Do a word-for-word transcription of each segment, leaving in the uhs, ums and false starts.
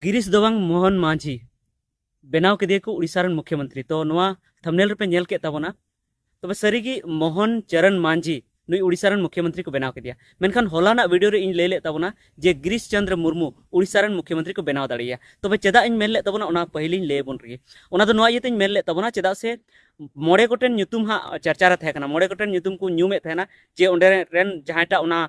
ᱜᱤᱨᱤᱥ ᱫᱚ ᱵᱟᱝ, ᱢᱳᱦᱚᱱ ᱢᱟᱹᱡᱷᱤ ᱵᱮᱱᱟᱣ ᱠᱮᱫᱮᱭᱟ ᱠᱚ ᱳᱰᱤᱥᱟ ᱨᱮᱱ ᱢᱩᱠᱷᱭᱚᱢᱚᱱᱛᱨᱤ᱾ ᱛᱚ ᱱᱚᱣᱟ ᱛᱷᱟᱢᱵᱱᱮᱞ ᱨᱮᱯᱮ ᱧᱮᱞ ᱠᱮᱫ ᱛᱟᱵᱚᱱᱟ᱾ ᱛᱚᱵᱮ ᱥᱟᱹᱨᱤᱜᱮ ᱢᱳᱦᱚᱱ ᱪᱚᱨᱚᱱ ᱢᱟᱹᱡᱷᱤ ᱱᱩᱭ ᱳᱰᱤᱥᱟ ᱨᱮᱱ ᱢᱩᱠᱷᱭᱚᱢᱚᱱᱛᱨᱤ ᱠᱚ ᱵᱮᱱᱟᱣ ᱠᱮᱫᱮᱭᱟ, ᱢᱮᱱᱠᱷᱟᱱ ᱦᱚᱞᱟᱱᱟᱜ ᱵᱷᱤᱰᱤᱭᱳ ᱨᱮ ᱤᱧ ᱞᱟᱹᱭ ᱞᱮᱫ ᱛᱟᱵᱚᱱᱟ ᱡᱮ ᱜᱤᱨᱤᱥ ᱪᱚᱱᱫᱨᱚ ᱢᱩᱨᱢᱩ ᱳᱰᱤᱥᱟ ᱨᱮᱱ ᱢᱩᱠᱷᱭᱚᱢᱚᱱᱛᱨᱤ ᱠᱚ ᱵᱮᱱᱟᱣ ᱫᱟᱲᱮᱭᱟᱭᱟ᱾ ᱛᱚᱵᱮ ᱪᱮᱫᱟᱜ ᱤᱧ ᱢᱮᱱ ᱞᱮᱫ ᱛᱟᱵᱚᱱᱟ, ᱚᱱᱟ ᱯᱟᱹᱦᱤᱞᱤᱧ ᱞᱟᱹᱭ ᱟᱵᱚᱱ ᱨᱮᱜᱮ᱾ ᱚᱱᱟ ᱫᱚ ᱱᱚᱣᱟ ᱤᱭᱟᱹᱛᱮᱧ ᱢᱮᱱ ᱞᱮᱫ ᱛᱟᱵᱚᱱᱟ, ᱪᱮᱫᱟᱜ ᱥᱮ ᱢᱚᱬᱮ ᱜᱚᱴᱮᱱ ᱧᱩᱛᱩᱢ ᱦᱟᱸᱜ ᱪᱟᱨᱪᱟ ᱨᱮ ᱛᱟᱦᱮᱸ ᱠᱟᱱᱟ, ᱢᱚᱬᱮ ᱜᱚᱴᱮᱱ ᱧᱩᱛᱩᱢ ᱠᱚ ᱧᱩᱢᱮᱫ ᱛᱟᱦᱮᱱᱟ ᱡᱮ ᱚᱸᱰᱮ ᱨᱮᱱ ᱡᱟᱦᱟᱸᱭᱴᱟᱜ ᱚᱱᱟ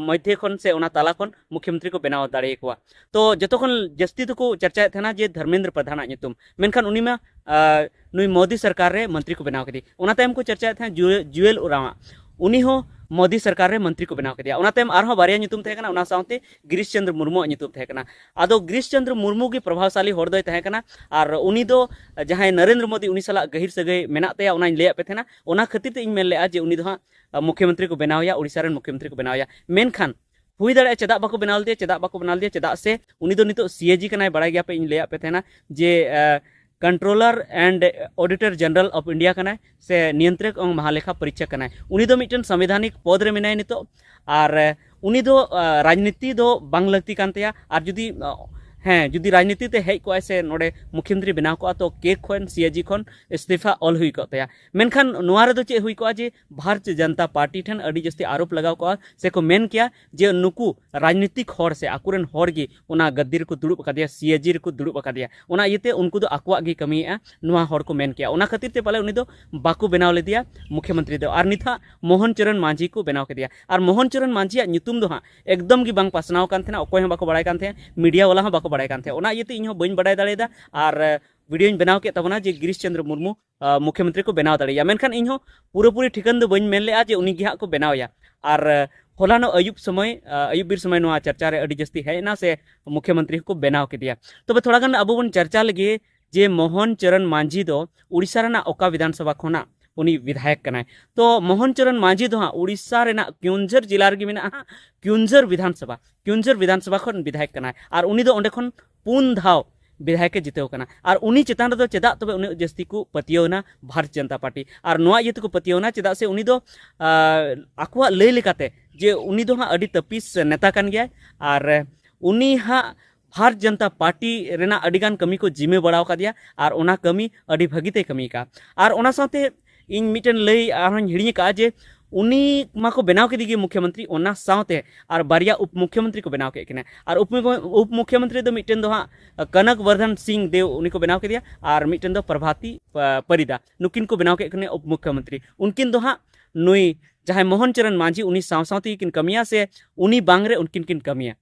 ᱢᱚᱫᱽᱫᱷᱮ ᱠᱷᱚᱱ ᱥᱮ ᱚᱱᱟ ᱛᱟᱞᱟ ᱠᱷᱚᱱ ᱢᱩᱠᱷᱭᱚᱢᱚᱱᱛᱨᱤ ᱠᱚ ᱵᱮᱱᱟᱣ ᱫᱟᱲᱮᱭᱟᱠᱚᱣᱟ᱾ ᱛᱚ ᱡᱚᱛᱚ ᱠᱷᱚᱱ ᱡᱟᱹᱥᱛᱤ ᱫᱚᱠᱚ ᱪᱟᱨᱪᱟᱭᱮᱫ ᱛᱟᱦᱮᱱᱟ ᱡᱮ ᱫᱷᱚᱨᱢᱮᱱᱫᱨᱚ ᱯᱨᱚᱫᱷᱟᱱᱟᱜ ᱧᱩᱛᱩᱢ, ᱢᱮᱱᱠᱷᱟᱱ ᱩᱱᱤ ᱢᱟ, ᱟᱨ, ᱱᱩᱭ ᱢᱳᱫᱤ ᱥᱚᱨᱠᱟᱨ ᱨᱮ ᱢᱚᱱᱛᱨᱤ ᱠᱚ ᱵᱮᱱᱟᱣ ᱠᱮᱫᱮ᱾ ᱚᱱᱟ ᱛᱟᱭᱚᱢ ᱠᱚ ᱪᱟᱨᱪᱟᱭᱮᱫ ᱛᱟᱦᱮᱸ ᱡᱩ-, ᱡᱩᱭᱮᱞ ᱳᱨᱟᱣᱟᱜ, ᱩᱱᱤ ᱦᱚᱸ ᱢᱳᱫᱤ ᱥᱚᱨᱠᱟᱨ ᱨᱮ ᱢᱚᱱᱛᱨᱤ ᱠᱚ ᱵᱮᱱᱟᱣ ᱠᱮᱫᱮᱭᱟ᱾ ᱚᱱᱟ ᱛᱟᱭᱚᱢ ᱟᱨᱦᱚᱸ ᱵᱟᱨᱭᱟ ᱧᱩᱛᱩᱢ ᱛᱟᱦᱮᱸ ᱠᱟᱱᱟ, ᱚᱱᱟ ᱥᱟᱶᱛᱮ ᱜᱤᱨᱤᱥ ᱪᱚᱱᱫᱨᱚ ᱢᱩᱨᱢᱩᱣᱟᱜ ᱧᱩᱛᱩᱢ ᱛᱟᱦᱮᱸ ᱠᱟᱱᱟ᱾ ᱟᱫᱚ ᱜᱤᱨᱤᱥ ᱪᱚᱱᱫᱨᱚ ᱢᱩᱨᱢᱩ ᱜᱮ ᱯᱨᱚᱵᱷᱟᱵᱽᱥᱟᱞᱤ ᱦᱚᱲ ᱫᱚᱭ ᱛᱟᱦᱮᱸ ᱠᱟᱱᱟ, ᱟᱨ ᱩᱱᱤ ᱫᱚ ᱡᱟᱦᱟᱸᱭ ᱱᱚᱨᱮᱱᱫᱨᱚ ᱢᱳᱫᱤ ᱩᱱᱤ ᱥᱟᱞᱟᱜ ᱜᱟᱹᱦᱤᱨ ᱥᱟᱹᱜᱟᱹᱭ ᱢᱮᱱᱟᱜ ᱛᱟᱭᱟ, ᱚᱱᱟᱧ ᱞᱟᱹᱭᱟᱫ ᱯᱮ ᱛᱟᱦᱮᱱᱟ᱾ ᱚᱱᱟ ᱠᱷᱟᱹᱛᱤᱨ ᱛᱮ ᱤᱧ ᱢᱮᱱ ᱞᱮᱫᱼᱟ ᱡᱮ ᱩᱱᱤ ᱫᱚ ᱦᱟᱸᱜ, ᱟᱨ, ᱢᱩᱠᱷᱭᱚᱢᱚᱱᱛᱨᱤ ᱠᱚ ᱵᱮᱱᱟᱣᱮᱭᱟ, ᱳᱰᱤᱥᱟ ᱨᱮᱱ ᱢᱩᱠᱷᱭᱚᱢᱚᱱᱛᱨᱤ ᱠᱚ ᱵᱮᱱᱟᱣᱮᱭᱟ᱾ ᱢᱮᱱᱠᱷᱟᱱ ᱦᱩᱭ ᱫᱟᱲᱮᱭᱟᱜᱼᱟ ᱪᱮᱫᱟᱜ ᱵᱟᱠᱚ ᱵᱮᱱᱟᱣ ᱞᱮᱫᱮᱭᱟ, ᱪᱮᱫᱟᱜ ᱥᱮ ᱩᱱᱤ ᱫᱚ ᱱᱤᱛᱚᱜ ᱥᱤ ᱮ ᱡᱤ ᱠᱟᱱᱟᱭ, ᱵᱟᱲᱟᱭ ᱜᱮᱭᱟᱯᱮ, ᱤᱧ ᱞᱟᱹᱭᱟᱫ ᱯᱮ ᱛᱟᱦᱮᱱᱟ ᱡᱮ, ᱟᱨ, Controller and Auditor General of India ᱠᱟᱱᱟᱭ, ᱥᱮ ᱱᱤᱭᱚᱱᱛᱨᱚᱠ ᱮᱵᱚᱝ ᱢᱟᱦᱟᱞᱮᱠᱷᱟ ᱯᱚᱨᱤᱠᱠᱷᱟ ᱠᱟᱱᱟᱭ᱾ ᱩᱱᱤ ᱫᱚ ᱢᱤᱫᱴᱮᱱ ᱥᱚᱝᱵᱤᱫᱷᱟᱱᱤᱠ ᱯᱚᱫᱽ ᱨᱮ ᱢᱮᱱᱟᱭᱟ ᱱᱤᱛᱚᱜ, ᱟᱨ, ᱟᱨ, ᱩᱱᱤ ᱫᱚ, ᱟᱨ, ᱨᱟᱡᱽᱱᱤᱛᱤ ᱫᱚ ᱵᱟᱝ ᱞᱟᱹᱠᱛᱤ ᱠᱟᱱ ᱛᱟᱭᱟ᱾ ᱟᱨ ᱡᱩᱫᱤ, ᱟᱨ, ᱦᱮᱸ, ᱡᱩᱫᱤ ᱨᱟᱡᱽᱱᱤᱛᱤ ᱛᱮ ᱦᱮᱡ ᱠᱚᱜᱼᱟᱭ ᱥᱮ ᱱᱚᱰᱮ ᱢᱩᱠᱷᱭᱚᱢᱚᱱᱛᱨᱤ ᱵᱮᱱᱟᱣ ᱠᱚᱜᱼᱟ, ᱛᱚ ᱠᱮ ᱠᱷᱚᱱ ᱥᱤ ᱮ ᱡᱤ ᱠᱷᱚᱱ ᱤᱥᱛᱤᱯᱷᱟ ᱚᱞ ᱦᱩᱭ ᱠᱚᱜ ᱛᱟᱭᱟ᱾ ᱢᱮᱱᱠᱷᱟᱱ ᱱᱚᱣᱟ ᱨᱮᱫᱚ ᱪᱮᱫ ᱦᱩᱭ ᱠᱚᱜᱼᱟ ᱡᱮ ᱵᱷᱟᱨᱚᱛᱤᱭᱚ ᱡᱚᱱᱚᱛᱟ ᱯᱟᱨᱴᱤ ᱴᱷᱮᱱ ᱟᱹᱰᱤ ᱡᱟᱹᱥᱛᱤ ᱟᱨᱳᱯ ᱞᱟᱜᱟᱣ ᱠᱚᱜᱼᱟ, ᱥᱮᱠᱚ ᱢᱮᱱ ᱠᱮᱭᱟ ᱡᱮ ᱱᱩᱠᱩ ᱨᱟᱡᱽᱱᱤᱛᱤᱠ ᱦᱚᱲ ᱥᱮ ᱟᱠᱚᱨᱮᱱ ᱦᱚᱲ ᱜᱮ ᱚᱱᱟ ᱜᱟᱫᱽᱫᱤ ᱨᱮᱠᱚ ᱫᱩᱲᱩᱵ ᱟᱠᱟᱫᱮᱭᱟ, ᱥᱤ ᱮ ᱡᱤ ᱨᱮᱠᱚ ᱫᱩᱲᱩᱵ ᱟᱠᱟᱫᱮᱭᱟ, ᱚᱱᱟ ᱤᱭᱟᱹᱛᱮ ᱩᱱᱠᱩ ᱫᱚ ᱟᱠᱚᱣᱟᱜ ᱜᱮ ᱠᱟᱹᱢᱤᱭᱮᱫᱼᱟ, ᱱᱚᱣᱟ ᱦᱚᱲ ᱠᱚ ᱢᱮᱱ ᱠᱮᱭᱟ᱾ ᱚᱱᱟ ᱠᱷᱟᱹᱛᱤᱨ ᱛᱮ ᱯᱟᱞᱮ ᱩᱱᱤ ᱫᱚ ᱵᱟᱠᱚ ᱵᱮᱱᱟᱣ ᱞᱮᱫᱮᱭᱟ ᱢᱩᱠᱷᱭᱚᱢᱚᱱᱛᱨᱤ ᱫᱚ, ᱟᱨ ᱱᱤᱛ ᱦᱟᱸᱜ ᱢᱳᱦᱚᱱ ᱪᱚᱨᱚᱱ ᱢᱟᱹᱡᱷᱤ ᱠᱚ ᱵᱮᱱᱟᱣ ᱠᱮᱫᱮᱭᱟ᱾ ᱟᱨ ᱢᱳᱦᱚᱱ ᱪᱚᱨᱚᱱ ᱢᱟᱹᱡᱷᱤᱭᱟᱜ ᱧᱩᱛᱩᱢ ᱫᱚ ᱦᱟᱸᱜ ᱮᱠᱫᱚᱢ ᱜᱮ ᱵᱟᱝ ᱯᱟᱥᱱᱟᱣ ᱠᱟᱱ ᱛᱟᱦᱮᱱᱟ, ᱚᱠᱚᱭ ᱦᱚᱸ ᱵᱟᱠᱚ ᱵᱟᱲᱟᱭ ᱠᱟᱱ ᱛᱟᱦᱮᱸᱫ, ᱢᱤᱰᱤᱭᱟ ᱵᱟᱞᱟ ᱦᱚᱸ ᱵᱟᱠᱚ ᱵᱟᱲᱟᱭ ᱠᱟᱱ ᱛᱟᱦᱮᱸᱫ᱾ ᱚᱱᱟ ᱤᱭᱟᱹᱛᱮ ᱤᱧ ᱦᱚᱸ ᱵᱟᱹᱧ ᱵᱟᱲᱟᱭ ᱫᱟᱲᱮᱭᱟᱫᱟ, ᱟᱨ, ᱟᱨ, ᱵᱷᱤᱰᱤᱭᱳᱧ ᱵᱮᱱᱟᱣ ᱠᱮᱫ ᱛᱟᱵᱚᱱᱟ ᱡᱮ ᱜᱤᱨᱤᱥ ᱪᱚᱱᱫᱨᱚ ᱢᱩᱨᱢᱩ, ᱟᱨ, ᱢᱩᱠᱷᱭᱚᱢᱚᱱᱛᱨᱤ ᱠᱚ ᱵᱮᱱᱟᱣ ᱫᱟᱲᱮᱭᱟᱜᱼᱟ, ᱢᱮᱱᱠᱷᱟᱱ ᱤᱧ ᱦᱚᱸ ᱯᱩᱨᱟᱹᱯᱩᱨᱤ ᱴᱷᱤᱠᱟᱹᱱ ᱫᱚ ᱵᱟᱹᱧ ᱢᱮᱱ ᱞᱮᱫᱼᱟ ᱡᱮ ᱩᱱᱤ ᱜᱮ ᱦᱟᱸᱜ ᱠᱚ ᱵᱮᱱᱟᱣᱮᱭᱟ᱾ ᱟᱨ, ᱟᱨ, ᱦᱚᱞᱟᱱᱚᱜ ᱟᱹᱭᱩᱵ ᱥᱚᱢᱚᱭ, ᱟᱨ, ᱟᱹᱭᱩᱵ ᱵᱮᱨ ᱥᱚᱢᱚᱭ ᱱᱚᱣᱟ ᱪᱟᱨᱪᱟ ᱨᱮ ᱟᱹᱰᱤ ᱡᱟᱹᱥᱛᱤ ᱦᱮᱡ ᱮᱱᱟ ᱥᱮ ᱢᱩᱠᱷᱭᱚᱢᱚᱱᱛᱨᱤ ᱦᱚᱸᱠᱚ ᱵᱮᱱᱟᱣ ᱠᱮᱫᱮᱭᱟ᱾ ᱛᱚᱵᱮ ᱛᱷᱚᱲᱟ ᱜᱟᱱ ᱟᱵᱚ ᱵᱚᱱ ᱪᱟᱨᱪᱟ ᱞᱮᱜᱮ ᱡᱮ ᱢᱳᱦᱚᱱ ᱪᱚᱨᱚᱱ ᱢᱟᱹᱡᱷᱤ ᱫᱚ ᱳᱰᱤᱥᱟ ᱨᱮᱱᱟᱜ ᱚᱠᱟ ᱵᱤᱫᱷᱟᱱ ᱥᱚᱵᱷᱟ ᱠᱷᱚᱱᱟᱜ ᱩᱱᱤ ᱵᱤᱫᱷᱟᱭᱚᱠ ᱠᱟᱱᱟᱭ᱾ ᱛᱚ ᱢᱳᱦᱚᱱ ᱪᱚᱨᱚᱱ ᱢᱟᱹᱡᱷᱤ ᱫᱚ ᱦᱟᱸᱜ ᱳᱰᱤᱥᱟ ᱨᱮᱱᱟᱜ ᱠᱮᱣᱚᱱᱡᱷᱚᱨ ᱡᱮᱞᱟ ᱨᱮᱜᱮ ᱢᱮᱱᱟᱜᱼᱟ ᱦᱟᱸᱜ ᱠᱮᱣᱚᱱᱡᱷᱚᱨ ᱵᱤᱫᱷᱟᱱ ᱥᱚᱵᱷᱟ, ᱠᱮᱣᱚᱱᱡᱷᱚᱨ ᱵᱤᱫᱷᱟᱱ ᱥᱚᱵᱷᱟ ᱠᱷᱚᱱ ᱵᱤᱫᱷᱟᱭᱚᱠ ᱠᱟᱱᱟᱭ, ᱟᱨ ᱩᱱᱤ ᱫᱚ ᱚᱸᱰᱮ ᱠᱷᱚᱱ ᱯᱩᱱ ᱫᱷᱟᱣ ᱵᱤᱫᱷᱟᱭᱚᱠ ᱮ ᱡᱤᱛᱟᱹᱣ ᱠᱟᱱᱟ᱾ ᱟᱨ ᱩᱱᱤ ᱪᱮᱛᱟᱱ ᱨᱮᱫᱚ ᱪᱮᱫᱟᱜ ᱛᱚᱵᱮ ᱩᱱᱟᱹᱜ ᱡᱟᱹᱥᱛᱤ ᱠᱚ ᱯᱟᱹᱛᱭᱟᱹᱣ ᱮᱱᱟ ᱵᱷᱟᱨᱚᱛ ᱡᱚᱱᱚᱛᱟ ᱯᱟᱨᱴᱤ? ᱟᱨ ᱱᱚᱣᱟ ᱤᱭᱟᱹ ᱛᱮᱠᱚ ᱯᱟᱹᱛᱭᱟᱹᱣ ᱮᱱᱟ ᱪᱮᱫᱟᱜ ᱥᱮ ᱩᱱᱤ ᱫᱚ, ᱟᱨ, ᱟᱠᱚᱣᱟᱜ ᱞᱟᱹᱭ ᱞᱮᱠᱟᱛᱮ ᱡᱮ ᱩᱱᱤ ᱫᱚ ᱦᱟᱸᱜ ᱟᱹᱰᱤ ᱛᱟᱹᱯᱤᱥ ᱱᱮᱛᱟ ᱠᱟᱱ ᱜᱮᱭᱟᱭ, ᱟᱨ ᱩᱱᱤ ᱦᱟᱸᱜ ᱵᱷᱟᱨᱚᱛ ᱡᱚᱱᱚᱛᱟ ᱯᱟᱨᱴᱤ ᱨᱮᱱᱟᱜ ᱟᱹᱰᱤᱜᱟᱱ ᱠᱟᱹᱢᱤ ᱠᱚ ᱡᱤᱢᱟᱹ ᱵᱟᱲᱟᱣ ᱠᱟᱫᱮᱭᱟ, ᱟᱨ ᱚᱱᱟ ᱠᱟᱹᱢᱤ ᱟᱹᱰᱤ ᱵᱷᱟᱹᱜᱤ ᱛᱮᱭ ᱠᱟᱹᱢᱤ ᱟᱠᱟᱫᱼᱟ᱾ ᱟᱨ ᱚᱱᱟ ᱥᱟᱶᱛᱮ ᱤᱧ ᱢᱤᱫᱴᱮᱱ ᱞᱟᱹᱭ ᱟᱨᱦᱚᱸᱧ ᱦᱤᱲᱤᱧ ᱟᱠᱟᱫᱼᱟ ᱡᱮ ᱩᱱᱤ ᱢᱟᱠᱚ ᱵᱮᱱᱟᱣ ᱠᱮᱫᱮ ᱜᱮ ᱢᱩᱠᱷᱭᱚᱢᱚᱱᱛᱨᱤ, ᱚᱱᱟ ᱥᱟᱶᱛᱮ ᱟᱨ ᱵᱟᱨᱭᱟ ᱩᱯ ᱢᱩᱠᱷᱭᱚᱢᱚᱱᱛᱨᱤ ᱠᱚ ᱵᱮᱱᱟᱣ ᱠᱮᱫ ᱠᱤᱱᱟ᱾ ᱟᱨ ᱩᱯ ᱩᱯ ᱢᱩᱠᱷᱭᱚᱢᱚᱱᱛᱨᱤ ᱫᱚ ᱢᱤᱫᱴᱮᱱ ᱫᱚ ᱦᱟᱸᱜ ᱠᱚᱱᱚᱠ ᱵᱚᱨᱫᱷᱚᱱ ᱥᱤᱝ ᱫᱮᱣ, ᱩᱱᱤ ᱠᱚ ᱵᱮᱱᱟᱣ ᱠᱮᱫᱮᱭᱟ, ᱟᱨ ᱢᱤᱫᱴᱮᱱ ᱫᱚ ᱯᱨᱚᱵᱷᱟᱛᱤ ᱯᱟ- ᱯᱟᱨᱤᱫᱟ, ᱱᱩᱠᱤᱱ ᱠᱚ ᱵᱮᱱᱟᱣ ᱠᱮᱫ ᱠᱤᱱᱟ ᱩᱯ ᱢᱩᱠᱷᱭᱚᱢᱚᱱᱛᱨᱤ᱾ ᱩᱱᱠᱤᱱ ᱫᱚ ᱦᱟᱸᱜ ᱱᱩᱭ ᱡᱟᱦᱟᱸᱭ ᱢᱳᱦᱚᱱ ᱪᱚᱨᱚᱱ ᱢᱟᱹᱡᱷᱤ, ᱩᱱᱤ ᱥᱟᱶ ᱥᱟᱶ ᱛᱮᱜᱮ ᱠᱤᱱ ᱠᱟᱹᱢᱤᱭᱟ ᱥᱮ ᱩᱱᱤ ᱵᱟᱝ ᱨᱮ ᱩᱱᱠᱤᱱ ᱠᱤᱱ ᱠᱟᱹᱢᱤᱭᱟ᱾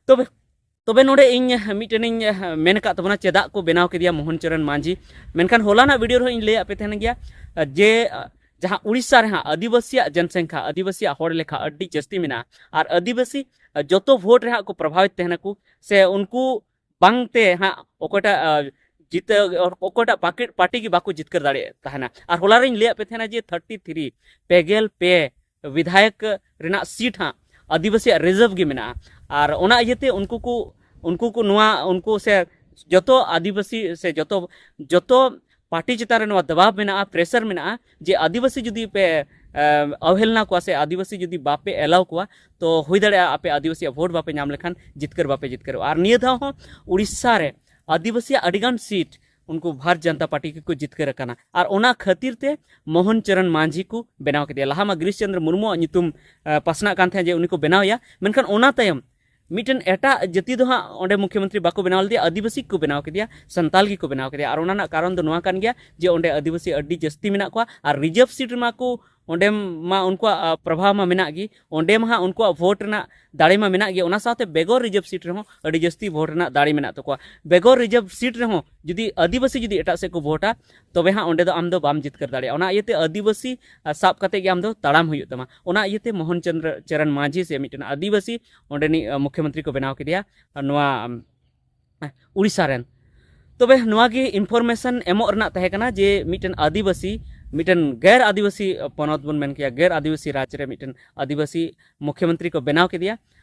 ᱛᱚᱵᱮ ᱛᱚᱵᱮ ᱱᱚᱰᱮ ᱤᱧ ᱢᱤᱫᱴᱮᱱᱤᱧ ᱢᱮᱱ ᱟᱠᱟᱫ ᱛᱟᱵᱚᱱᱟ ᱪᱮᱫᱟᱜ ᱠᱚ ᱵᱮᱱᱟᱣ ᱠᱮᱫᱮᱭᱟ ᱢᱳᱦᱚᱱ ᱪᱚᱨᱚᱱ ᱢᱟᱹᱡᱷᱤ, ᱢᱮᱱᱠᱷᱟᱱ ᱦᱚᱞᱟᱱᱟᱜ ᱵᱷᱤᱰᱤᱭᱳ ᱨᱮᱦᱚᱸ ᱤᱧ ᱞᱟᱹᱭᱟᱫ ᱯᱮ ᱛᱟᱦᱮᱱ ᱜᱮᱭᱟ ᱡᱮ ᱡᱟᱦᱟᱸ ᱩᱲᱤᱥᱥᱟ ᱨᱮ ᱦᱟᱸᱜ ᱟᱹᱫᱤᱵᱟᱹᱥᱤᱭᱟᱜ ᱡᱚᱱᱥᱚᱝᱠᱷᱟ, ᱟᱹᱫᱤᱵᱟᱹᱥᱤᱭᱟᱜ ᱦᱚᱲ ᱞᱮᱠᱷᱟ ᱟᱹᱰᱤ ᱡᱟᱹᱥᱛᱤ ᱢᱮᱱᱟᱜᱼᱟ, ᱟᱨ ᱟᱹᱫᱤᱵᱟᱹᱥᱤ ᱡᱚᱛᱚ ᱵᱷᱳᱴ ᱨᱮ ᱦᱟᱸᱜ ᱠᱚ ᱯᱨᱚᱵᱷᱟᱵᱤᱛ ᱛᱟᱦᱮᱱᱟᱠᱚ, ᱥᱮ ᱩᱱᱠᱩ ᱵᱟᱝᱛᱮ ᱦᱟᱸᱜ ᱚᱠᱚᱭᱴᱟᱜ ᱡᱤᱛᱟᱹ ᱚᱠᱚᱭᱴᱟᱜ ᱯᱟᱨᱴᱤ ᱜᱮ ᱵᱟᱠᱚ ᱡᱤᱛᱠᱟᱹᱨ ᱫᱟᱲᱮᱭᱟᱜ ᱛᱟᱦᱮᱱᱟ᱾ ᱟᱨ ᱦᱚᱞᱟ ᱨᱤᱧ ᱞᱟᱹᱭᱟᱫ ᱯᱮ ᱛᱟᱦᱮᱱᱟ ᱡᱮ ᱛᱷᱟᱨᱴᱤ ᱛᱷᱨᱤ, ᱯᱮ ᱜᱮᱞ ᱯᱮ ᱵᱤᱫᱷᱟᱭᱚᱠ ᱨᱮᱱᱟᱜ ᱥᱤᱴ ᱦᱟᱸᱜ ᱟᱹᱫᱤᱵᱟᱹᱥᱤᱭᱟᱜ ᱨᱤᱡᱟᱨᱵᱷ ᱜᱮ ᱢᱮᱱᱟᱜᱼᱟ᱾ ᱟᱨ ᱚᱱᱟ ᱤᱭᱟᱹᱛᱮ ᱩᱱᱠᱩ ᱠᱚ ᱩᱱᱠᱩ ᱠᱚ ᱱᱚᱣᱟ ᱩᱱᱠᱩ ᱥᱮ ᱡᱚᱛᱚ ᱟᱹᱫᱤᱵᱟᱹᱥᱤ ᱥᱮ ᱡᱚᱛᱚ ᱡᱚᱛᱚ ᱯᱟᱨᱴᱤ ᱪᱮᱛᱟᱱ ᱨᱮ ᱱᱚᱣᱟ ᱫᱟᱵᱟᱣ ᱢᱮᱱᱟᱜᱼᱟ, ᱯᱨᱮᱥᱟᱨ ᱢᱮᱱᱟᱜᱼᱟ ᱡᱮ ᱟᱹᱫᱤᱵᱟᱹᱥᱤ ᱡᱩᱫᱤ ᱯᱮ ᱮ, ᱚᱵᱦᱮᱞᱱᱟ ᱠᱚᱣᱟ ᱥᱮ ᱟᱹᱫᱤᱵᱟᱹᱥᱤ ᱡᱩᱫᱤ ᱵᱟᱯᱮ ᱮᱞᱟᱣ ᱠᱚᱣᱟ, ᱛᱚ ᱦᱩᱭ ᱫᱟᱲᱮᱭᱟᱜᱼᱟ ᱟᱯᱮ ᱟᱹᱫᱤᱵᱟᱹᱥᱤᱭᱟᱜ ᱵᱷᱳᱴ ᱵᱟᱯᱮ ᱧᱟᱢ ᱞᱮᱠᱷᱟᱱ ᱡᱤᱛᱠᱟᱹᱨ ᱵᱟᱯᱮ ᱡᱤᱛᱠᱟᱹᱨᱚᱜᱼᱟ᱾ ᱟᱨ ᱱᱤᱭᱟᱹ ᱫᱷᱟᱣ ᱦᱚᱸ ᱩᱲᱤᱥᱥᱟ ᱨᱮ ᱟᱹᱫᱤᱵᱟᱹᱥᱤᱭᱟᱜ ᱟᱹᱰᱤᱜᱟᱱ ᱥᱤᱴ ᱩᱱᱠᱩ ᱵᱷᱟᱨᱚᱛ ᱡᱚᱱᱚᱛᱟ ᱯᱟᱨᱴᱤ ᱜᱮᱠᱚ ᱡᱤᱛᱠᱟᱹᱨ ᱟᱠᱟᱱᱟ, ᱟᱨ ᱚᱱᱟ ᱠᱷᱟᱹᱛᱤᱨ ᱛᱮ ᱢᱳᱦᱚᱱ ᱪᱚᱨᱚᱱ ᱢᱟᱹᱡᱷᱤ ᱠᱚ ᱵᱮᱱᱟᱣ ᱠᱮᱫᱮᱭᱟ᱾ ᱞᱟᱦᱟ ᱢᱟ ᱜᱤᱨᱤᱥ ᱪᱚᱱᱫᱨᱚ ᱢᱩᱨᱢᱩᱣᱟᱜ ᱧᱩᱛᱩᱢ ᱮ, ᱯᱟᱥᱱᱟᱜ ᱠᱟᱱ ᱛᱟᱦᱮᱸᱫ ᱡᱮ ᱩᱱᱤ ᱠᱚ ᱵᱮᱱᱟᱣᱮᱭᱟ, ᱢᱮᱱᱠᱷᱟᱱ ᱚᱱᱟ ᱛᱟᱭᱚᱢ ᱢᱤᱫᱴᱮᱱ ᱮᱴᱟᱜ ᱡᱟᱹᱛᱤ ᱫᱚ ᱦᱟᱸᱜ ᱚᱸᱰᱮ ᱢᱩᱠᱷᱭᱚᱢᱚᱱᱛᱨᱤ ᱵᱟᱠᱚ ᱵᱮᱱᱟᱣ ᱞᱮᱫᱮᱭᱟ, ᱟᱹᱫᱤᱵᱟᱹᱥᱤ ᱠᱚ ᱵᱮᱱᱟᱣ ᱠᱮᱫᱮᱭᱟ, ᱥᱟᱱᱛᱟᱞ ᱜᱮᱠᱚ ᱵᱮᱱᱟᱣ ᱠᱮᱫᱮᱭᱟ᱾ ᱟᱨ ᱚᱱᱟ ᱨᱮᱱᱟᱜ ᱠᱟᱨᱚᱱ ᱫᱚ ᱱᱚᱣᱟ ᱠᱟᱱ ᱜᱮᱭᱟ ᱡᱮ ᱚᱸᱰᱮ ᱟᱹᱫᱤᱵᱟᱹᱥᱤ ᱟᱹᱰᱤ ᱡᱟᱹᱥᱛᱤ ᱢᱮᱱᱟᱜ ᱠᱚᱣᱟ, ᱟᱨ ᱨᱤᱡᱟᱨᱵᱷ ᱥᱤᱴ ᱨᱮᱢᱟ ᱠᱚ ᱚᱸᱰᱮ ᱢᱟ ᱩᱱᱠᱩᱣᱟᱜ ᱟ, ᱯᱨᱚᱵᱷᱟᱣ ᱢᱟ ᱢᱮᱱᱟᱜ ᱜᱮ, ᱚᱸᱰᱮ ᱢᱟ ᱦᱟᱸᱜ ᱩᱱᱠᱩᱣᱟᱜ ᱵᱷᱳᱴ ᱨᱮᱱᱟᱜ ᱫᱟᱲᱮ ᱢᱟ ᱢᱮᱱᱟᱜ ᱜᱮ, ᱚᱱᱟ ᱥᱟᱶᱛᱮ ᱵᱮᱜᱚᱨ ᱨᱤᱡᱟᱨᱵᱷ ᱥᱤᱴ ᱨᱮᱦᱚᱸ ᱟᱹᱰᱤ ᱡᱟᱹᱥᱛᱤ ᱵᱷᱳᱴ ᱨᱮᱱᱟᱜ ᱫᱟᱲᱮ ᱢᱮᱱᱟᱜ ᱛᱟᱠᱚᱣᱟ᱾ ᱵᱮᱜᱚᱨ ᱨᱤᱡᱟᱨᱵᱷ ᱥᱤᱴ ᱨᱮᱦᱚᱸ ᱡᱩᱫᱤ ᱟᱹᱫᱤᱵᱟᱹᱥᱤ ᱡᱩᱫᱤ ᱮᱴᱟᱜ ᱥᱮᱫ ᱠᱚ ᱵᱷᱳᱴᱟ, ᱛᱚᱵᱮ ᱦᱟᱸᱜ ᱚᱸᱰᱮ ᱫᱚ ᱟᱢ ᱫᱚ ᱵᱟᱢ ᱡᱤᱛᱠᱟᱹᱨ ᱫᱟᱲᱮᱭᱟᱜᱼᱟ᱾ ᱚᱱᱟ ᱤᱭᱟᱹᱛᱮ ᱟᱹᱫᱤᱵᱟᱹᱥᱤ ᱟ, ᱥᱟᱵ ᱠᱟᱛᱮ ᱜᱮ ᱟᱢ ᱫᱚ ᱛᱟᱲᱟᱢ ᱦᱩᱭᱩᱜ ᱛᱟᱢᱟ᱾ ᱚᱱᱟ ᱤᱭᱟᱹᱛᱮ ᱢᱳᱦᱚᱱ ᱪᱚᱸᱫᱽᱨᱚ ᱪᱚᱨᱚᱱ ᱢᱟᱹᱡᱷᱤ ᱥᱮ ᱢᱤᱫᱴᱮᱱ ᱟᱹᱫᱤᱵᱟᱹᱥᱤ ᱚᱸᱰᱮᱱᱤᱡ ᱟ, ᱢᱩᱠᱷᱭᱚᱢᱚᱱᱛᱨᱤ ᱠᱚ ᱵᱮᱱᱟᱣ ᱠᱮᱫᱮᱭᱟ ᱟ, ᱱᱚᱣᱟ ᱟᱢ, ᱩᱲᱤᱥᱥᱟ ᱨᱮᱱ᱾ ᱛᱚᱵᱮ ᱱᱚᱣᱟ ᱜᱮ ᱤᱱᱯᱷᱚᱨᱢᱮᱥᱚᱱ ᱮᱢᱚᱜ ᱨᱮᱱᱟᱜ ᱛᱟᱦᱮᱸ ᱠᱟᱱᱟ ᱡᱮ ᱢᱤᱫᱴᱮᱱ ᱟᱹᱫᱤᱵᱟᱹᱥᱤ, ᱢᱤᱫᱴᱮᱱ ᱜᱮᱨ ᱟᱹᱫᱤᱵᱟᱹᱥᱤ ᱯᱚᱱᱚᱛ ᱵᱚᱱ ᱢᱮᱱ ᱠᱮᱭᱟ, ᱜᱮᱨ ᱟᱹᱫᱤᱵᱟᱹᱥᱤ ᱨᱟᱡᱽ ᱨᱮ ᱢᱤᱫᱴᱮᱱ ᱟᱹᱫᱤᱵᱟᱹᱥᱤ ᱢᱩᱠᱷᱭᱚᱢᱚᱱᱛᱨᱤ ᱠᱚ ᱵᱮᱱᱟᱣ ᱠᱮᱫᱮᱭᱟ᱾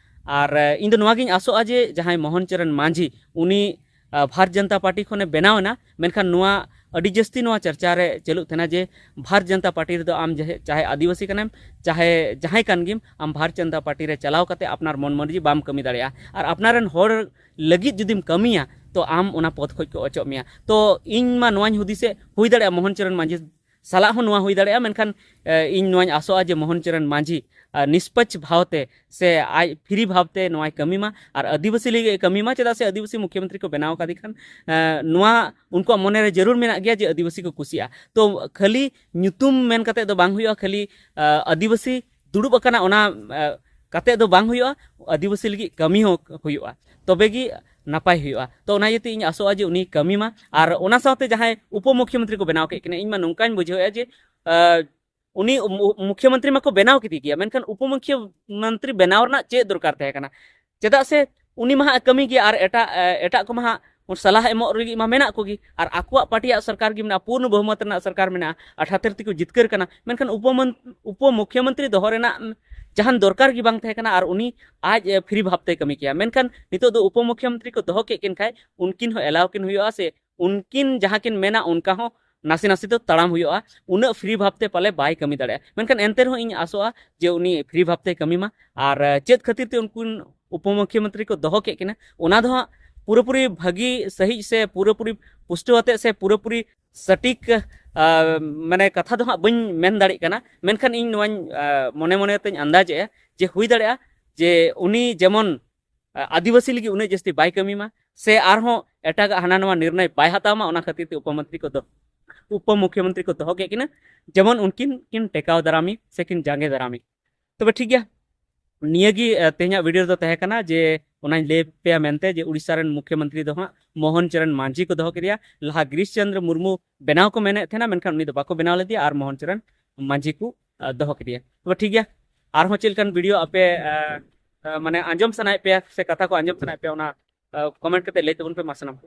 ᱟᱨ ᱮ, ᱤᱧ ᱫᱚ ᱱᱚᱣᱟ ᱜᱤᱧ ᱟᱥᱚᱜᱼᱟ ᱡᱮ ᱡᱟᱦᱟᱸᱭ ᱢᱳᱦᱚᱱ ᱪᱚᱨᱚᱱ ᱢᱟᱹᱡᱷᱤ, ᱩᱱᱤ ᱟ, ᱵᱷᱟᱨᱚᱛ ᱡᱚᱱᱚᱛᱟ ᱯᱟᱨᱴᱤ ᱠᱷᱚᱱᱮ ᱵᱮᱱᱟᱣ ᱮᱱᱟ, ᱢᱮᱱᱠᱷᱟᱱ ᱱᱚᱣᱟ ᱟᱹᱰᱤ ᱡᱟᱹᱥᱛᱤ ᱱᱚᱣᱟ ᱪᱟᱨᱪᱟ ᱨᱮ ᱪᱟᱹᱞᱩᱜ ᱛᱟᱦᱮᱱᱟ ᱡᱮ ᱵᱷᱟᱨᱚᱛ ᱡᱟᱱᱛᱟ ᱯᱟᱨᱴᱤ ᱨᱮᱫᱚ ᱟᱢ ᱡᱟᱦᱮ- ᱪᱟᱦᱮ ᱟᱹᱫᱤᱵᱟᱹᱥᱤ ᱠᱟᱱᱟᱢ, ᱪᱟᱦᱮ ᱡᱟᱦᱟᱸᱭ ᱠᱟᱱ ᱜᱮᱢ, ᱟᱢ ᱵᱷᱟᱨᱚᱛ ᱡᱟᱱᱛᱟ ᱯᱟᱨᱴᱤ ᱨᱮ ᱪᱟᱞᱟᱣ ᱠᱟᱛᱮ ᱟᱯᱱᱟᱨ ᱢᱚᱱ ᱢᱚᱨᱡᱤ ᱵᱟᱢ ᱠᱟᱹᱢᱤ ᱫᱟᱲᱮᱭᱟᱜᱼᱟ᱾ ᱟᱨ ᱟᱯᱱᱟᱨ ᱨᱮᱱ ᱦᱚᱲ ᱞᱟᱹᱜᱤᱫ ᱡᱩᱫᱤᱢ ᱠᱟᱹᱢᱤᱭᱟ, ᱛᱚ ᱟᱢ ᱚᱱᱟ ᱯᱚᱫᱽ ᱠᱷᱚᱱ ᱠᱚ ᱚᱪᱚᱜ ᱢᱮᱭᱟ᱾ ᱛᱚ ᱤᱧ ᱢᱟ ᱱᱚᱣᱟᱧ ᱦᱩᱫᱤᱥᱮᱫ, ᱦᱩᱭ ᱫᱟᱲᱮᱭᱟᱜᱼᱟ ᱢᱳᱦᱚᱱ ᱪᱚᱨᱚᱱ ᱢᱟᱹᱡᱷᱤ ᱥᱟᱞᱟᱜ ᱦᱚᱸ ᱱᱚᱣᱟ ᱦᱩᱭ ᱫᱟᱲᱮᱭᱟᱜᱼᱟ, ᱢᱮᱱᱠᱷᱟᱱ ᱮ, ᱤᱧ ᱱᱚᱣᱟᱧ ᱟᱥᱚᱜᱼᱟ ᱡᱮ ᱢᱳᱦᱚᱱ ᱪᱚᱨᱚᱱ ᱢᱟᱹᱡᱷᱤ ᱟᱨ ᱱᱤᱥᱯᱟᱪ ᱵᱷᱟᱵᱽᱛᱮ ᱥᱮ ᱟᱡ ᱯᱷᱨᱤ ᱵᱷᱟᱵᱽᱛᱮ ᱱᱚᱣᱟᱭ ᱠᱟᱹᱢᱤ ᱢᱟ ᱟᱨ ᱟᱹᱫᱤᱵᱟᱹᱥᱤ ᱞᱟᱹᱜᱤᱫ ᱮ ᱠᱟᱹᱢᱤ ᱢᱟ᱾ ᱪᱮᱫᱟᱜ ᱥᱮ ᱟᱹᱫᱤᱵᱟᱹᱥᱤ ᱢᱩᱠᱷᱭᱚᱢᱚᱱᱛᱨᱤ ᱠᱚ ᱵᱮᱱᱟᱣ ᱟᱠᱟᱫᱮ ᱠᱷᱟᱱ ᱮ, ᱱᱚᱣᱟ ᱩᱱᱠᱩᱣᱟᱜ ᱢᱚᱱᱮᱨᱮ ᱡᱟᱹᱨᱩᱲ ᱢᱮᱱᱟᱜ ᱜᱮᱭᱟ ᱡᱮ ᱟᱹᱫᱤᱵᱟᱹᱥᱤ ᱠᱚ ᱠᱩᱥᱤᱭᱟᱜᱼᱟ᱾ ᱛᱚ ᱠᱷᱟᱹᱞᱤ ᱧᱩᱛᱩᱢ ᱢᱮᱱ ᱠᱟᱛᱮ ᱫᱚ ᱵᱟᱝ ᱦᱩᱭᱩᱜᱼᱟ, ᱠᱷᱟᱹᱞᱤ ᱮ, ᱟᱹᱫᱤᱵᱟᱹᱥᱤ ᱫᱩᱲᱩᱵ ᱟᱠᱟᱱᱟ ᱚᱱᱟ ᱮ, ᱠᱟᱛᱮ ᱫᱚ ᱵᱟᱝ ᱦᱩᱭᱩᱜᱼᱟ, ᱟᱹᱫᱤᱵᱟᱹᱥᱤ ᱞᱟᱹᱜᱤᱫ ᱠᱟᱹᱢᱤ ᱦᱚᱸ ᱦᱩᱭᱩᱜᱼᱟ, ᱛᱚᱵᱮ ᱜᱮ ᱱᱟᱯᱟᱭ ᱦᱩᱭᱩᱜᱼᱟ᱾ ᱛᱚ ᱚᱱᱟ ᱤᱭᱟᱹᱛᱮ ᱤᱧ ᱟᱥᱚᱜᱼᱟ ᱡᱮ ᱩᱱᱤ ᱠᱟᱹᱢᱤ ᱢᱟ᱾ ᱟᱨ ᱚᱱᱟ ᱥᱟᱶᱛᱮ ᱡᱟᱦᱟᱸᱭ ᱩᱯᱚ ᱢᱩᱠᱷᱭᱚᱢᱚᱱᱛᱨᱤ ᱠᱚ ᱵᱮᱱᱟᱣ ᱠᱮᱫ ᱠᱤᱱᱟ, ᱤᱧ ᱢᱟ ᱱᱚᱝᱠᱟᱧ ᱵᱩᱡᱷᱟᱹᱣᱮᱫᱼᱟ ᱡᱮ ᱮ, ᱩᱱᱤ ᱢᱩ- ᱢᱩᱠᱷᱭᱚᱢᱚᱱᱛᱨᱤ ᱢᱟᱠᱚ ᱵᱮᱱᱟᱣ ᱠᱮᱫᱮ ᱜᱮᱭᱟ, ᱢᱮᱱᱠᱷᱟᱱ ᱩᱯᱚᱢᱩᱠᱷᱭᱚᱢᱚᱱᱛᱨᱤ ᱵᱮᱱᱟᱣ ᱨᱮᱱᱟᱜ ᱪᱮᱫ ᱫᱚᱨᱠᱟᱨ ᱛᱟᱦᱮᱸ ᱠᱟᱱᱟ? ᱪᱮᱫᱟᱜ ᱥᱮ ᱩᱱᱤ ᱢᱟ ᱦᱟᱸᱜ ᱠᱟᱹᱢᱤ ᱜᱮᱭᱟ ᱟᱨ ᱮᱴᱟᱜ ᱮ, ᱮᱴᱟᱜ ᱠᱚᱢᱟ ᱦᱟᱸᱜ ᱥᱟᱞᱟᱦ ᱮᱢᱚᱜ ᱞᱟᱹᱜᱤᱫ ᱢᱟ ᱢᱮᱱᱟᱜ ᱠᱚᱜᱮ, ᱟᱨ ᱟᱠᱚᱣᱟᱜ ᱯᱟᱨᱴᱤᱭᱟᱜ ᱥᱚᱨᱠᱟᱨ ᱜᱮ ᱢᱮᱱᱟᱜᱼᱟ, ᱯᱩᱨᱱᱚ ᱵᱚᱦᱩᱢᱚᱛ ᱨᱮᱱᱟᱜ ᱥᱚᱨᱠᱟᱨ ᱢᱮᱱᱟᱜᱼᱟ, ᱟᱴᱷᱟᱛᱮᱨ ᱛᱮᱠᱚ ᱡᱤᱛᱠᱟᱹᱨ ᱠᱟᱱᱟ, ᱢᱮᱱᱠᱷᱟᱱ ᱩᱯᱚᱢᱚᱱ- ᱩᱯᱚᱢᱩᱠᱷᱭᱚᱢᱚᱱᱛᱨᱤ ᱫᱚᱦᱚ ᱨᱮᱱᱟᱜ ᱡᱟᱦᱟᱱ ᱫᱚᱨᱠᱟᱨ ᱜᱮ ᱵᱟᱝ ᱛᱟᱦᱮᱸ ᱠᱟᱱᱟ ᱟᱨ ᱩᱱᱤ ᱟᱡ ᱮ, ᱯᱷᱨᱤ ᱵᱷᱟᱵᱽᱛᱮᱭ ᱠᱟᱹᱢᱤ ᱠᱮᱭᱟ᱾ ᱢᱮᱱᱠᱷᱟᱱ ᱱᱤᱛᱚᱜ ᱫᱚ ᱩᱯᱚᱢᱩᱠᱷᱭᱚᱢᱚᱱᱛᱨᱤ ᱠᱚ ᱫᱚᱦᱚ ᱠᱮᱫ ᱠᱤᱱ ᱠᱷᱟᱡ ᱩᱱᱠᱤᱱ ᱦᱚᱸ ᱮᱞᱟᱣ ᱠᱤᱱ ᱦᱩᱭᱩᱜᱼᱟ ᱥᱮ ᱩᱱᱠᱤᱱ ᱡᱟᱦᱟᱸ ᱠᱤᱱ ᱢᱮᱱᱟ ᱚᱱᱠᱟ ᱦᱚᱸ ᱱᱟᱥᱮ ᱱᱟᱥᱮ ᱫᱚ ᱛᱟᱲᱟᱢ ᱦᱩᱭᱩᱜᱼᱟ᱾ ᱩᱱᱟᱹᱜ ᱯᱷᱨᱤ ᱵᱷᱟᱵᱽᱛᱮ ᱯᱟᱞᱮ ᱵᱟᱭ ᱠᱟᱹᱢᱤ ᱫᱟᱲᱮᱭᱟᱜᱼᱟ᱾ ᱢᱮᱱᱠᱷᱟᱱ ᱮᱱᱛᱮ ᱨᱮᱦᱚᱸ ᱤᱧ ᱟᱥᱚᱜᱼᱟ ᱡᱮ ᱩᱱᱤ ᱯᱷᱨᱤ ᱵᱷᱟᱵᱽᱛᱮᱭ ᱠᱟᱹᱢᱤ ᱢᱟ᱾ ᱟᱨ ᱮ, ᱪᱮᱫ ᱠᱷᱟᱹᱛᱤᱨ ᱛᱮ ᱩᱱᱠᱤᱱ ᱩᱯᱚᱢᱩᱠᱷᱭᱚᱢᱚᱱᱛᱨᱤ ᱠᱚ ᱫᱚᱦᱚ ᱠᱮᱫ ᱠᱤᱱᱟ, ᱚᱱᱟ ᱫᱚ ᱦᱟᱸᱜ ᱯᱩᱨᱟᱹᱯᱩᱨᱤ ᱵᱷᱟᱹᱜᱤ ᱥᱟᱹᱦᱤᱡ ᱥᱮ ᱯᱩᱨᱟᱹᱯᱩᱨᱤ ᱯᱩᱥᱴᱟᱹᱣ ᱟᱛᱮᱫ ᱥᱮ ᱯᱩᱨᱟᱹᱯᱩᱨᱤ ᱥᱚᱴᱷᱤᱠ ᱟ, ᱢᱟᱱᱮ ᱠᱟᱛᱷᱟ ᱫᱚ ᱦᱟᱸᱜ ᱵᱟᱹᱧ ᱢᱮᱱ ᱫᱟᱲᱮᱭᱟᱜ ᱠᱟᱱᱟ, ᱢᱮᱱᱠᱷᱟᱱ ᱤᱧ ᱱᱚᱣᱟᱧ ᱟ, ᱢᱚᱱᱮ ᱢᱚᱱᱮ ᱛᱮᱧ ᱟᱱᱫᱟᱡᱮᱜᱼᱟ ᱡᱮ ᱦᱩᱭ ᱫᱟᱲᱮᱭᱟᱜᱼᱟ ᱡᱮ ᱩᱱᱤ ᱡᱮᱢᱚᱱ ᱟ, ᱟᱹᱫᱤᱵᱟᱹᱥᱤ ᱞᱟᱹᱜᱤᱫ ᱩᱱᱟᱹᱜ ᱡᱟᱹᱥᱛᱤ ᱵᱟᱭ ᱠᱟᱹᱢᱤ ᱢᱟ ᱥᱮ ᱟᱨᱦᱚᱸ ᱮᱴᱟᱜᱟᱜ ᱦᱟᱱᱟ ᱱᱟᱣᱟ ᱱᱤᱨᱱᱚᱭ ᱵᱟᱭ ᱦᱟᱛᱟᱣ ᱢᱟ, ᱚᱱᱟ ᱠᱷᱟᱹᱛᱤᱨ ᱛᱮ ᱩᱯᱚᱢᱚᱱᱛᱨᱤ ᱠᱚ ᱫᱚ-, ᱩᱯᱚᱢᱩᱠᱷᱭᱚᱢᱚᱱᱛᱨᱤ ᱠᱚ ᱫᱚᱦᱚ ᱠᱮᱫ ᱠᱤᱱᱟ, ᱡᱮᱢᱚᱱ ᱩᱱᱠᱤᱱ ᱠᱤᱱ ᱴᱮᱠᱟᱣ ᱫᱟᱨᱟᱢᱤ ᱥᱮ ᱠᱤᱱ ᱡᱟᱸᱜᱮ ᱫᱟᱨᱟᱢᱤ᱾ ᱛᱚᱵᱮ ᱴᱷᱤᱠ ᱜᱮᱭᱟ, ᱱᱤᱭᱟᱹ ᱜᱮ ᱮ, ᱛᱮᱦᱮᱧᱟᱜ ᱵᱷᱤᱰᱤᱭᱳ ᱨᱮᱫᱚ ᱛᱟᱦᱮᱸ ᱠᱟᱱᱟ ᱡᱮ ᱚᱱᱟᱧ ᱞᱟᱹᱭ ᱯᱮᱭᱟ ᱢᱮᱱᱛᱮ ᱡᱮ ᱩᱲᱤᱥᱥᱟ ᱨᱮᱱ ᱢᱩᱠᱷᱭᱚᱢᱚᱱᱛᱨᱤ ᱫᱚ ᱦᱟᱸᱜ ᱢᱳᱦᱚᱱ ᱪᱚᱨᱚᱱ ᱢᱟᱹᱡᱷᱤ ᱠᱚ ᱫᱚᱦᱚ ᱠᱮᱫᱮᱭᱟ, ᱞᱟᱦᱟ ᱜᱤᱨᱤᱥ ᱪᱚᱱᱫᱨᱚ ᱢᱩᱨᱢᱩ ᱵᱮᱱᱟᱣ ᱠᱚ ᱢᱮᱱᱮᱫ ᱛᱟᱦᱮᱱᱟ, ᱢᱮᱱᱠᱷᱟᱱ ᱩᱱᱤ ᱫᱚ ᱵᱟᱠᱚ ᱵᱮᱱᱟᱣ ᱞᱮᱫᱮᱭᱟ ᱟᱨ ᱢᱳᱦᱚᱱ ᱪᱚᱨᱚᱱ ᱢᱟᱹᱡᱷᱤ ᱠᱚ ᱟ, ᱫᱚᱦᱚ ᱠᱮᱫᱮᱭᱟ᱾ ᱛᱚᱵᱮ ᱴᱷᱤᱠ ᱜᱮᱭᱟ, ᱟᱨᱦᱚᱸ ᱪᱮᱫ ᱞᱮᱠᱟᱱ ᱵᱷᱤᱰᱤᱭᱳ ᱟᱯᱮ ᱟ, ᱟ, ᱢᱟᱱᱮ ᱟᱸᱡᱚᱢ ᱥᱟᱱᱟᱭᱮᱫ ᱯᱮᱭᱟ ᱥᱮ ᱠᱟᱛᱷᱟ ᱠᱚ ᱟᱸᱡᱚᱢ ᱥᱟᱱᱟᱭᱮᱫ ᱯᱮᱭᱟ, ᱚᱱᱟ ᱠᱚᱢᱮᱱᱴ ᱠᱟᱛᱮ ᱞᱟᱹᱭ ᱛᱟᱵᱚᱱ ᱯᱮ ᱢᱟ ᱥᱟᱱᱟᱢ ᱠᱚ᱾